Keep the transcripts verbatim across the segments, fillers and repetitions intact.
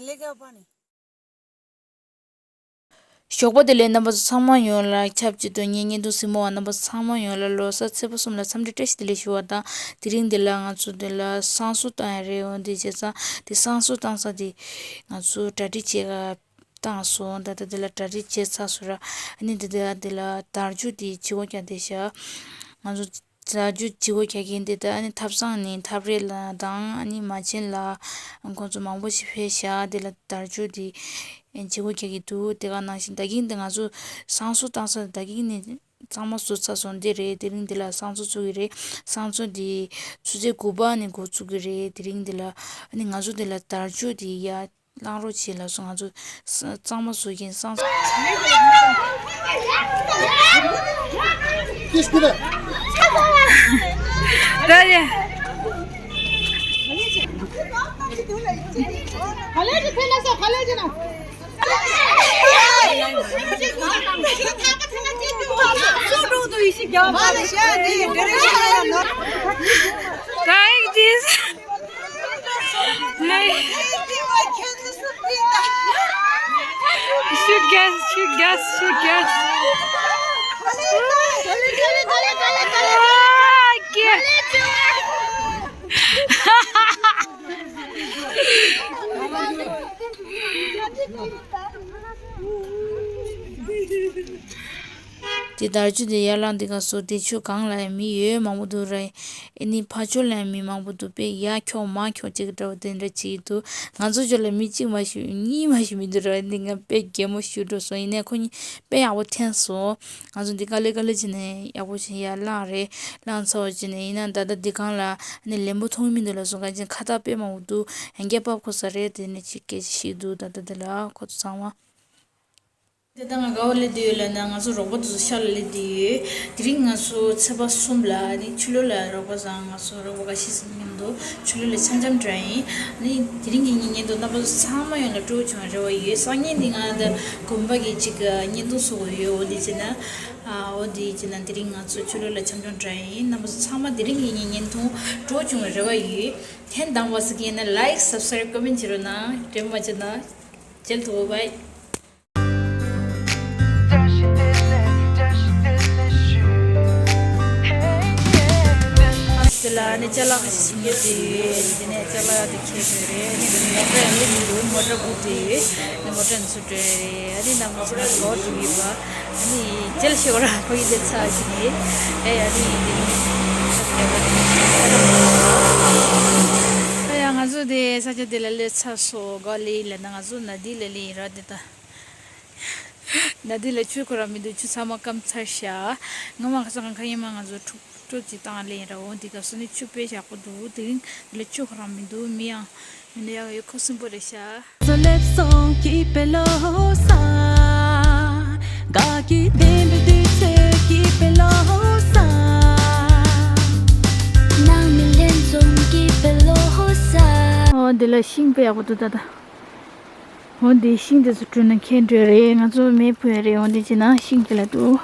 ལས་ཀ་པ་ནི། ཞོགས་པ་བདེ་ལེགས། རྣམ་པ་ཚོ་ཚང་མ་ཡོངས་ལ་ཆབས་ཅིག་ཏུ་ངའི་བརྙན་ཐུང་གཟིགས་མོ་བ་རྣམ་པ་ཚང་མ་ཡོངས་ལ་ལོ་གསར་ཚེས་པ་གསུམ་ལ་འཚམས་འདྲི་བཀྲ་ཤིས་བདེ་ལེགས་ཞུ་བ་དང་། དེ་རིང་འདི་ལ་ང་ཚོ་འདི་ལ་བསང་གསོལ་བཏང་ཡ་རེད། འོ་འདི་བྱས་ཙང་དེ་བསང་གསོལ་བཏང་ས་དེ་ང་ཚོ་གྲ་སྒྲིག་བྱེད་ག་བཏང་སོང་། ད་ལྟ་འདི་ལ་གྲ་སྒྲིག་བྱས་ཚར་སོང་ར། ཨ་ནི་འདི་འདི་ལ་འདི་ལ་དར་ཆུ་དེ་བྱི་བོ་རྒྱག་བསྡད་ཤག་ང་ཚོ་ཟ་རྒྱུ་བྱི་བོ་རྒྱག་མཁན་དེ་ད་ཨ་ནི་ཐབ་ཚང་ནས་ཐབ་རེ་ལགས་དང་ཨ་ནི་མ་བྱན་ལགས་ཁོང་ཚོ་མང་པོ་ཞིག་ཕེབས་ཤག་དེ་ལ་དར་ཆུ་དེ་བྱི་བོ་རྒྱག་གི་འདུག་དེ་ག་ནང་བཞིན་ད་གིན་དེ་ང་ཚོ་བསང་གསོལ་བཏང་ས་ད་གིན་ནས་གཙང་མ་བཟོ་ཚར་སོང་། འདི་རེད། དེ་རིང་འདི་ལ་བསང་གསོལ་བཙུགས་ཀྱི་རེད། བསང་གསོལ་འདི་ཆུ་ཚོད་དགུ་པ་ནས་འགོ་བཙུགས་ཀྱི་རེད། དེ་རིང་འདི་ལ་ཨ་ནི་ང་ཚོ་འདི་ལ་དར་ཆུ་འདི་ཡ། གླང་རོ་བྱེད་ལ་སོང་། ང་ཚོ་ས་གཙང་མ་བཟོ་གིན་སང་། Like this. Hey. Shoot gas, shoot gas, shoot gas. Ah, okay. དེ་དར་ཆུ་དེ་ཡར་ལངས་དེ་ག་སོ་དེ་ཆུ་སྒང་ལ་ཡང་མི་ཡོད་མང་པོ་འདུག་ར། ཨེ་ནི་ཕར་ཕྱོགས་ལ་ཡང་མི་མང་པོ་འདུག་དཔེ་ཡར་འཁྱོག་མར་འཁྱོག་ཅིག་འདྲ་བོ་དེ་འདྲ་བྱེད་ཀྱི་འདུག་ང་ཚོ་ཕྱོགས་ལ་མི་གཅིག་མ་ཞིག་གཉིས་མ་ཞིག་མི་འདུག་ར། ཨེ་ནི་ང་དཔེ་གད་མོ་ཞུ་འགྲོ་སོང་། ཡིན་ནའི་ཁོ་གཉིས་དཔེ་ཡག་པོ་འཐེན་སོང་། ང་ཚོ་འདི་དཀའ་ལས་དཀའ་ལས་བྱས་ནས་ཡག་པོ་བྱས་ཡར་ལངས་རེད། ལངས་ཚར་བ་བྱས་ནས་ཡིན་ན་ད་ལྟ་འདི་སྒང་ལ་ཨེ་ནི་ལེན་པོ་མཐོང་གི་མི་འདུག་ལབ་སོང་། གང་ཅི་ཁ་བཏགས་དཔེ་མང་པོ་འདུག་ཡང་བསྐྱར་ཕབ་དགོས་ས་རེད། དེ་ནས་ཅིག་སྐད་ཆ་བཤད་འདུག་ད་ལྟ་འདི་ལ་ཁོ་ཚོ་ཚང་མ། དེ་ལྟ་ང་ག་བ་སླེབས་བསྡད་ཡོད་ལབ་ན་ང་ཚོ་རོགས་པ་དེ་ཚོ་ཤར་ལ་སླེབས་བསྡད་ཡོད། དེ་རིང་ང་ཚོ་ཚེས་པ་གསུམ་ལ་ནི་ཆུ་ལོག་ལ་རོགས་པ་བཟང་ང་ཚོ་རོགས་པ་འགའ་ཤས་ཤིག་མཉམ་དུ་ཆུ་ལོག་ལ་འཆམ་འཆམ་འདྲ་ཡིན། ནི་དེ་རིང་གི་ངའི་བརྙན་ཐུང་རྣམ་པ་ཚོ་ཚང་མ་ཡོངས་ལ་སྤྲོ་བྱུང་བའི་རེ་བ་ཡོད། སང་ཉིན་ནི་ང་ད་དགོན་པ་གི་ཅིག་བརྙན་ཐུང་བཟོ་དགོས་ཡོད། འོ་འདི་བྱས་ན་ཨ་འོ་འདི་བྱས་ན་དེ་རིང་ང་ཚོ་ཆུ་ལོག་ལ་འཆམ་འཆམ་འདྲ་ཡིན། རྣམ་པ་ཚོ་ཚང་མ་དེ་རིང་གི་ངའི་བརྙན་ཐུང་སྤྲོ་བྱུང་བའི་རེ་བ་ཡོད། ཐེངས་དང་པོ་ཟིག་ཡིན་ན་like subscribe comment བྱེད་རོགས་གནང་། དྲན་པ་བྱེད་ན་མཇལ་ཐུབ་བོ། བའི། དེ་ལ་ནི་ཅ་ལག་ཞིག་ཉོས་ཏེ་ཡོད། དེ་ནས་ཅ་ལག་དེ་ཁྱེར་དགོས་རེད། ནི་མོ་ཊ་ཡང་སླེབས་མི་འདུག་མོ་ཊ་སྒུག་དེ་ཡོད། ནི་མོ་ཊ་ནི་ཚུར་སྤྲད་རེད། ཨ་ནི་ནམ་ཚོ་ལ་གོ་འགྲོ་ཡོད་པ། ཨ་ནི་མཇལ་ཤེས་པ་ར་ཕ་གི་དེ་ཚ་ཞིག་ནི། ཨེ་ཡ་ནི་དེ་ནི་ཨ་ཡ་ང་ཚོ་དེ་ས་ཆ་དེ་ལ་སླེབས་ཚར་སོང་། ག་ལེ་ལ་ན་ང་ཚོ་ན་དི་ལ་ལེ་ར་དེ་ད། ན་དེ་ལ་ཆུ་ཁོ་རང་མི་འདུག་ཆུ་ཚང་མ་སྐམ་ཚར་ཤག་ངོ་མ་ཁ་སང་ཁ་ཡིན་མ་ང་ཚོ་འཁྲུག་འཁྲུག་ཅིག་བཏང་ལེ་ཡིན་ར། འོ་འདི་སྐབས་སུ་ནི་ཆུ་དཔེ་ཡག་པོ་འདུག་དེ་རིང་འདི་ལ་ཆུ་ཁོ་རང་མི་འདུག་མི་ཡང་མི་འདུག་ཡག་ཡོད་ཁོ་སིམ་པོ་རེད་ཤག་འོ་འདི་ལ་ཤིང་དཔེ་ཡག་པོ་འདུག་ད་ད། འོ་འདི་ཤིང་དེ་ཚོ་བྲུས་ན་ཁྱེར་འགྲོ་རེད། ང་ཚོ་མེ་ཕུ་ཡ་རེད། འོ་འདི་ཅི་ན་ཤིང་དེ་ལ་འདུག་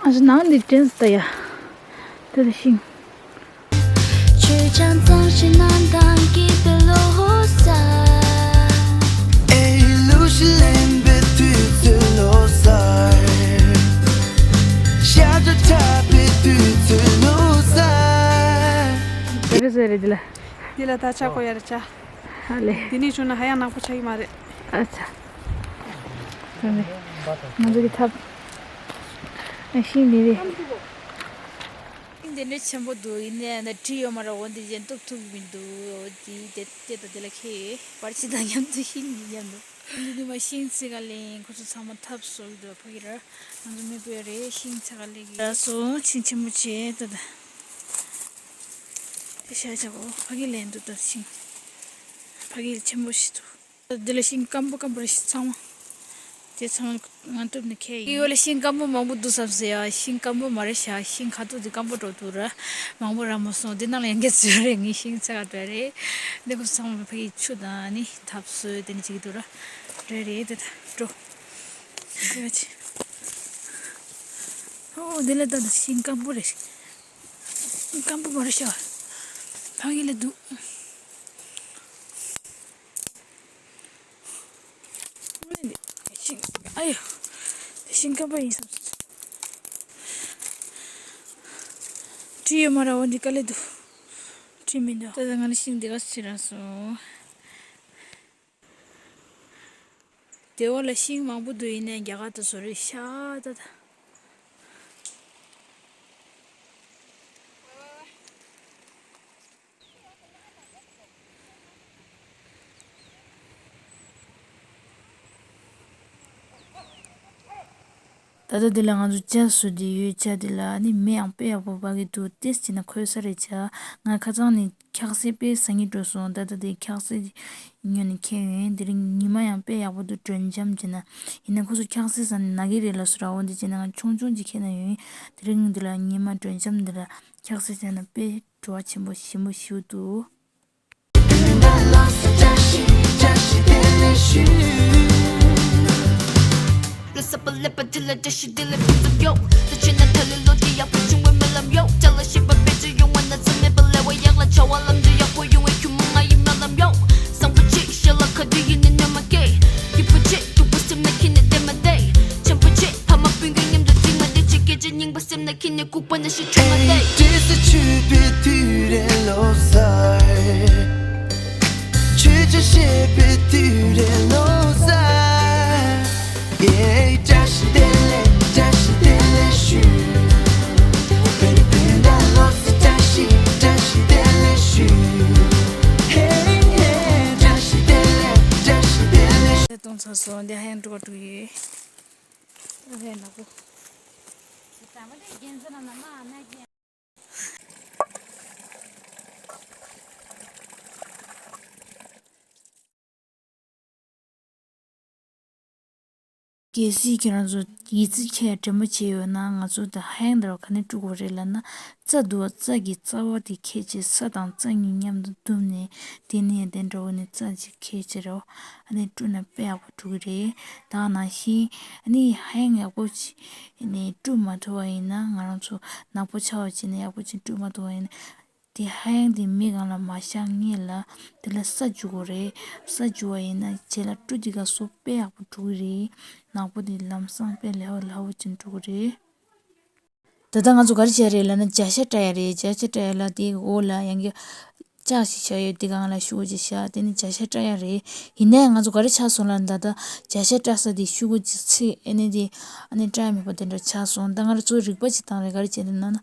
ཨ་ཟོ་ནང་འདི་དྲན་སོང་ད་ཡ། དེ་ལ་ཤིང་། དེ་ག་ཟེར་རེད་འདི་ལ། འདི་ལ་ད་ཆ་གོ་ཡ་རེད་ཆ། ཧ་ལས། དེ་ནས་བྱུང་ན་ཧ་ཡང་ནག་པོ་ཆགས་ཀྱི་མ་རེད། ཨ་ཚ། ང་ཚོ་གི་ཐབ། ཨ་ཤིང་འདི་རེད། ཤིང་འདི་འདྲ་ཆེན་པོ་འདུག་ཡིན་ནའི་ན་གྲི་ཡོད་མ་རེད། འོ་འདི་བཞིན་གཏུབ་ཐུབ་ཀྱི་མི་འདུག་འོ་འདི་དེ་དེ་དང་དེ་ལ་ཁེལ་བར་ཕྱི་དང་མཉམ་དུ་ཤིང་འདི་མཉམ་དུ། འདི་ནི་མ་ཤིང་ཚིག་ག་ལེན་ཁོ་ཚོ་ཚང་མ་ཐབ་བཟོ་གི་འདུག་ཕ་གི་ར། ང་ཚོ་མི་པོའི་རེད་ཤིང་ཚིག་ག་ལེན་གི་ར་སོང་ཤིང་ཆེན་པོ་བྱས་ད་ད། དེ་ཤ་ཆ་གོ་ཕ་གི་ལེན་འདུག་ད་ཤིང་། ཕ་གི་ཆེན་པོ་ཞིག་འདུག་འདི་ལ་ཤིང་སྐམ་པོ་སྐམ་པོ་རེད་ཤིང་ཚང་མ། དེ་ཚང་མ་ང་གཏུབ་ནས་ཁྱེར་ཡིན། འོ་ལ་ཤིང་སྐམ་པོ་མང་པོ་འདུག་བསམ་སོང་ཡ། ཤིང་སྐམ་པོ་མ་རེད་ཤག་ཤིང་ཁ་ཐུག་དེ་སྐམ་པོ་འགྲོ་འདུག་ར། མང་པོ་རག་མ་སོང་། དེ་ནང་ལ་ཡང་འགལ་ཚུལ་རེད། ངའི་ཤིང་ཚ་ག་འདྲ་རེད། འདི་ཁོ་ཚང་མ་ཕ་གི་ཆུ་དང་ནི་ཐབ་བཟོས་དེ་ནི་བྱེད་ཀྱི་འདུག་ར། རེད་རེད་དེ་ད་འགྲོ། དེ་ག་ཅི། ཨོ་དེ་ལ་ད་ད་ཤིང་སྐམ་པོ་རེད། སྐམ་པོ་མ་རེད་ཤག་ཕ་གི་ལ་འདུག་ཤིང་སྐམ་པོ་ཡིན་བསམ་སོང་། བྲིས་ཡོད་མ་རེད། འོ་འདི་དཀའ་ལས་འདུག་བྲིས་མི་འདུག་ད་ལྟ་ང་ལ་ཤིང་འདི་ག་ཚོད་རག་སོང་། དེ་འོག་ལ་ཤིང་མང་པོ་འདུག་ཡིན་ནའི་རྒྱ་གར་དུ་བཟོ་རེད་ཤག་ད་ད། ད་ལྟ་འདི་ལ་ང་ཚོ་ཇ་བཟོ་བསྡད་ཡོད། ཇ་འདི་ལ་ཨ་ནི་མེ་ཡང་དཔེ་ཡག་པོ་འབར་གྱི་འདུག་ཏོག་ཙམ་ན་ཁོལ་ས་རེད་ཤག་ང་ཁ་སང་ནས་འཁྱག་སིལ་དཔེ་ཟ་སྙིང་འདོད་སོང་། ད་ལྟ་འདི་འཁྱག་སིལ་ཉོས་ནས་འཁྱེར་ཡོང་། དེ་རིང་ཉི་མ་ཡང་དཔེ་ཡག་པོ་འདུག་སྒྲོན་འཇམ་བྱས་ན། ཡིན་ན་ཁོ་ཚོ་འཁྱག་སིལ་ཟ་ནས་ན་གི་རེད་ལབ་སོང་ར། འོ་འདི་བྱས་ན་ང་ཆུང་ཆུང་ཅིག་འཁྱེར་ནས་ཡོང་། དེ་རིང་འདི་ལ་ཉི་མ་སྒྲོན་འཇམ་འདི་ལ་འཁྱག་སིལ་ཟ་ན་དཔེ་བྲོ་བ་ཆེན་པོ་ཞིམ་པོ་ཞིག་འདུག་སེམས་ལ་ཁྱེར་ནས་ལྐུགས་པ་ནང་བཞིན་འཁྲུངས་མ་ཐལ། བཀྲ་ཤིས་བདེ་ལེགས། བཀྲ་ཤིས་བདེ་ལེགས་བཀྲ་ཤིས་བདེ་ལེགས་ཞུ། བཀྲ་ཤིས་བདེ་ལེགས་ཞུ། བཀྲ་ཤིས་བདེ་ལེགས་བཀྲ་ཤིས་བདེ་ལེགས། གཏོང་ཚར་སོང་། འདི་ཧ་ཡང་འགྲོ་ག་འགྲོ་ཡོད། ཨ་ཧེ་ནག་པོ། གལ་སྲིད་ཁྱེད་རང་ཚོ་ཡི་ཙི་ཁྱེད་དྲན་པ་བྱས་ཡོད་ན། ང་ཚོ་ད་ཧ་ཡང་འདྲ་བ་ག་ནས་བཀྲུ་དགོས་རེད་ལབ་ན། རྩྭ་འདུག་རྩྭ་གི་རྩ་བ་དེ་ཁྱེར་བྱས་ས་དང་རྩྭ་གཉིས་མཉམ་དུ་བསྡུམས་ནས། དེ་ནས་དེ་འདྲ་བོ་ནས་རྩྭ་ཅིག་ཁྱེར་བྱས་རོ། ཨ་ནི་བཀྲུས་ན་དཔེ་ཡག་པོ་འགྲོ་གི་རེད། ད་ནང་བཞིན་ཨ་ནི་ཧ་ཡང་ཡག་པོ་ཅིག་ནས་བཀྲུ་མ་ཐུབ་པ་ཡིན་ན། ང་རང་ཚོ་ནག་པོ་ཆགས་པ་བྱས་ནས་ཡག་པོ་ཅིག་བཀྲུ་མ་ཐུབ་པ་ཡིན་ན། དེ་ཧ་ཡང་དེ་མེ་སྒང་ལ་མ་བཞག་སྔོན་ལ་དེ་ལ་ས་བྱུག་དགོས་རེད། ས་བྱུག་པ་ཡིན་ན་རྗེས་ལ་བཀྲུ་དེ་ག་སོ་དཔེ་ཡག་པོ་འགྲོ་གི་རེད། ནག་པོ་དེ་ལམ་སང་དཔེ་ལེགས་པོ་ལེགས་པོ་ཅིག་འགྲོ་གི་རེད། ད་ལྟ་ང་ཚོ་ག་རེ་བྱས་རེད་ལབ་ན། བྱ་ཤ་བཀྲ་ཡ་རེད། བྱ་ཤ་བཀྲ་ཡ་ལ་དེའི་འོག་ལ་ཡང་བསྐྱར་ལྕགས་ཤིག་བཞག་ཡོད། དེ་སྒང་ལ་ཤུ་གུ་ཅིག་བཞག་དེ་ནི་བྱ་ཤ་བཀྲ་ཡ་རེད། ཡིན་ནའི་ང་ཚོ་ག་རེ་ཆགས་སོང་ལབ་ན། ད་ལྟ་བྱ་ཤ་བཀྲ་ས་དེ་ཤུ་གུ་ཅིག་ཚིག་ཨེ་ནི་དེ་ཨ་ནི་བཀྲ་ཡ་མེད་པ་དེ་འདྲ་ཆགས་སོང་། ད་ང་རང་ཚོ་རིག་པ་ཅིག་བཏང་རེད། ག་རེ་བྱས་རེད་ལབ་ན།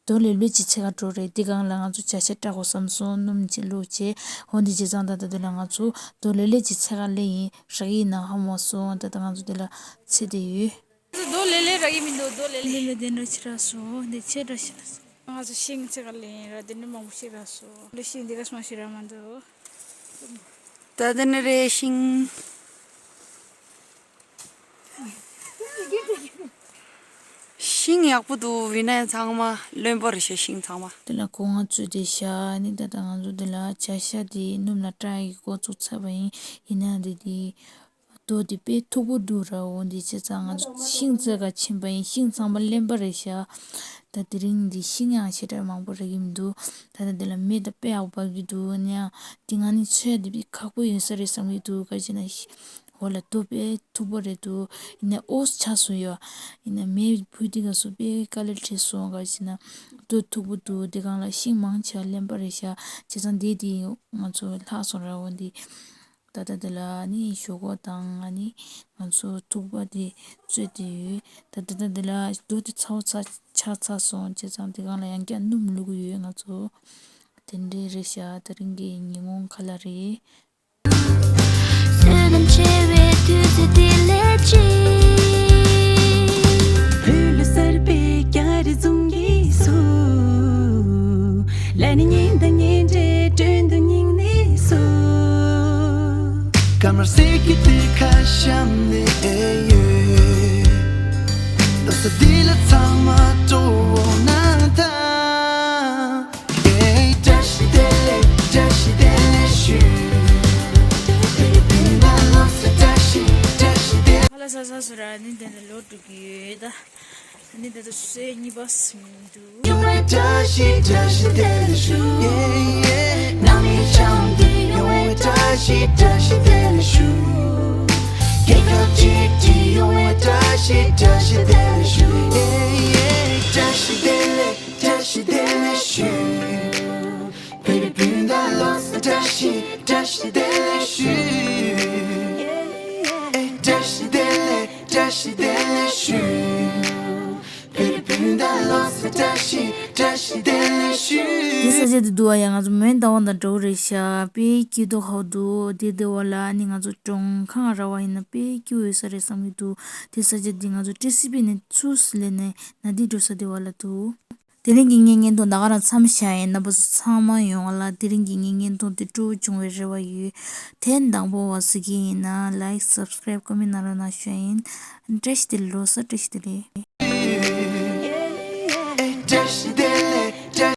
རྡོ་ལེབ་ལེབ་ཅིག་འཚོལ་ག་འགྲོ་རེད། དེ་སྒང་ལ་ང་ཚོ་བྱ་ཤ་བཀྲ་དགོས་བསམ་སོང་། སྣུམ་ཅིག་བླུགས་བྱས། འོ་འདི་བྱས་ཙང་ད་ལྟ་དེ་ལ་ང་ཚོ་རྡོ་ལེབ་ལེབ་ཅིག་འཚོལ་ག་སླེབས་ཡིན། རག་གི་ཡིན་ན་ཧ་མ་སོང་། ད་ལྟ་ང་ཚོ་དེ་ལ་འཚོལ་བསྡད་ཡོད། རྡོ་ལེབ་ལེབ་རག་གི་མི་འདུག་རྡོ་ལེབ་ལེབ་ལེབ་ལེབ་དེ་འདྲ་ཅིག་རག་སོང་། འདི་ཆེ་དྲགས་ཤག་ང་ཚོ་ཤིང་འཚོལ་ག་སླེབས་ཡིན་ར། དེ་འདྲ་མང་པོ་ཞིག་རག་སོང་། ལོ་ཤིང་འདི་ག་སོང་ཞིག་རག་མ་འདུག་ད་དེ་ནི་རེད་ཤིང་། ཤིང་ཡག་པོ་འདུག་ཡིན་ནའི་ཚང་མ་རློན་པ་རེད་ཤག་ཤིང་ཚང་མ། དེ་ལ་སྒོ་ང་ཚོས་དེ་བཞག་ནི། ད་ལྟ་ང་ཚོ་དེ་ལ་བྱ་ཤ་དེ་སྣུམ་ལ་བཀྲ་ཡི་འགོ་བཙུགས་ཚར་བ་ཡིན། ཡིན་ན་དེ་དེ་རྡོ་དེ་དཔེ་མཐུག་པོ་འདུག་ར། འོ་འདི་བྱས་ཙང་ང་ཚོ་ཤིང་འཚོལ་ག་ཕྱིན་པ་ཡིན། ཤིང་ཚང་མ་རློན་པ་རེད་ཤག་ད་དེ་རིང་འདི་ཤིང་ཡང་ཞེ་དྲག་མང་པོ་རག་གི་མི་འདུག་ད་ལྟ་དེ་ལ་མེ་ད་དཔེ་ཡག་པོ་འབར་གྱི་འདུག་ཡིན་ནའང་དེ་ང་ནི་འཚོལ་ཡ་དེ་དཔེ་ཁག་པོ་ཡོད་ས་རེད་བསམ་གྱི་འདུག་ག་རེ་བྱས་ན་ཤི་འོ་ལ་རྡོ་དཔེ་མཐུག་པོ་རེད་འདུག་ཡིན་ནའི་ཨོ་ཆགས་སོང་ཡོད། ཡིན་ནའི་མེ་བུ་དེ་ག་སོ་དཔེ་དཀའ་ལས་འཕྲད་སོང་། ག་རེ་བྱས་ན་རྡོ་མཐུག་པོ་འདུག་དེ་སྒང་ལ་ཤིང་མང་ཆེ་བ་རློན་པ་རེད་ཤག་བྱས་ཙང་དེ་དེ་ང་ཚོ་ལྷག་སོང་ར། འོ་འདི་ད་ལྟ་དེ་ལ་ནི་ཞོག་ཁོག་དང་ཨ་ནི་ང་ཚོ་ཐུག་པ་དེ་བཙོས་ཏེ་ཡོད། ད་ལྟ་དེ་ལ་རྡོ་དེ་ཚ་བོ་ཚ་ཆགས་ཚར་སོང་། བྱས་ཙང་དེ་སྒང་ལ་ཡང་བསྐྱར་སྣུམ་བླུག་གི་ཡོད་ང་ཚོ། དེ་འདྲའི་རེད་ཤག་ད་རིང་གི་ཉིན་གུང་ཁ་ལག་རེད། བསོད་ནམས་ཆེ་བའི་དུས་ཚོད་དེ་ལས་ཅི། ཕུ་ལུ་གསར་པའི་རྒྱ་རི་རྫོང་གི་སུ། ལ་ནི་ཉིན་དང་ཉིན་འདྲའི་དྲུང་དུ་སྙིང་ནས་སུ། ཀ་མར་སེ་གི་ཏི་ཁ་ཤམ་ནི་ཨེ་ཡོད། ལོ་ས་དི་ལ་ཚང་མ་ཏོ་ན་ད། ཨེ་བཀྲ་ཤིས་བདེ་ལེགས་བཀྲ་ཤིས་བདེ་ལེགས་ཞུ། ཧ་ལ་ས་ས་སུ་ར་ནི་དེ་ནི་ལོ་དྲུག་ཡོད་ད། ནི་དེ་དུ་སེ་གཉིས་པ་སུ་འདུག་ཡོང་བའི་བཀྲ་ཤིས་བཀྲ་ཤིས་བདེ་ལེགས་ཞུ། ནང་མི་ཆང་དུ་ཡོང་བའི་བཀྲ་ཤིས་བཀྲ་ཤིས་བདེ་ལེགས་ཞུ། སྐྱེ་ སྐྱབས་གཅིག་ཅི་ཡོང་བའི་བཀྲ་ཤིས་བཀྲ་ཤིས་བདེ་ལེགས་ཞུ། ཨེ་ཡེ། བཀྲ་ཤིས་བདེ་ལེགས་བཀྲ་ཤིས་བདེ་ལེགས་ཞུ། བོད་རིགས་སྤུན་ཟླ་ལོ་གསར་བཀྲ་ཤིས་བཀྲ་ཤིས་བདེ་ལེགས་ཞུ། ཨེ་བཀྲ་ཤིས་བདེ་ལེགས་བཀྲ་ཤིས་བདེ་ལེགས་ཞུ། བོད་རིགས་སྤུན་ཟླ་ལོ་གསར་བཀྲ་ཤིས་བཀྲ་ཤིས་བདེ་ལེགས་ཞུ། དེ་ས་ཆ་དེ་འདུག་བ། ཡ་ང་ཚོ་མོན་རྟ་དབང་དང་འདྲ་བོ་རེད་ཤག་དཔེ་སྐྱིད་མདོག་ཁ་པོ་འདུག་དེ་དེ་བ་ལ་ཨ་ནི་ང་ཚོ་གྲོང་ཁང་ར་བ་ཡིན་ན་དཔེ་སྐྱིད་པོ་ཡོད་ས་རེད་བསམ་གྱི་འདུག་དེ་ས་ཆ་དེ་ང་ཚོ་ཊི་སི་བི་ནས་ཚུར་སླེབས་ནས་ན་དེ་འགྲོ་ས་དེ་བ་ལ་འདུག་དེ་རིང་གི་ངའི་བརྙན་ཐུང་ད་ག་རང་མཚམས་བཞག་ཡིན། རྣམ་པ་ཚོ་ཚང་མ་ཡོང་བ་ལ་དེ་རིང་གི་ངའི་བརྙན་ཐུང་དེ་སྤྲོ་བོ་བྱུང་བའི་རེ་བ་ཡོད། དེ་དང་པོ་བ་གཟིགས་ཀྱི་ཡིན་ན་ལའིཀ་སབ་སི་ཀ་རའིབ་ཀོ་མེན་ཊི་གནང་རོགས་གནང་ཞུ་ཡ་ཡིན། བཀྲ་ཤིས་བདེ་ལེགས་ལོ་གསར་བཀྲ་ཤིས་བདེ་ལེགས། བཀྲ་ཤིས་བདེ་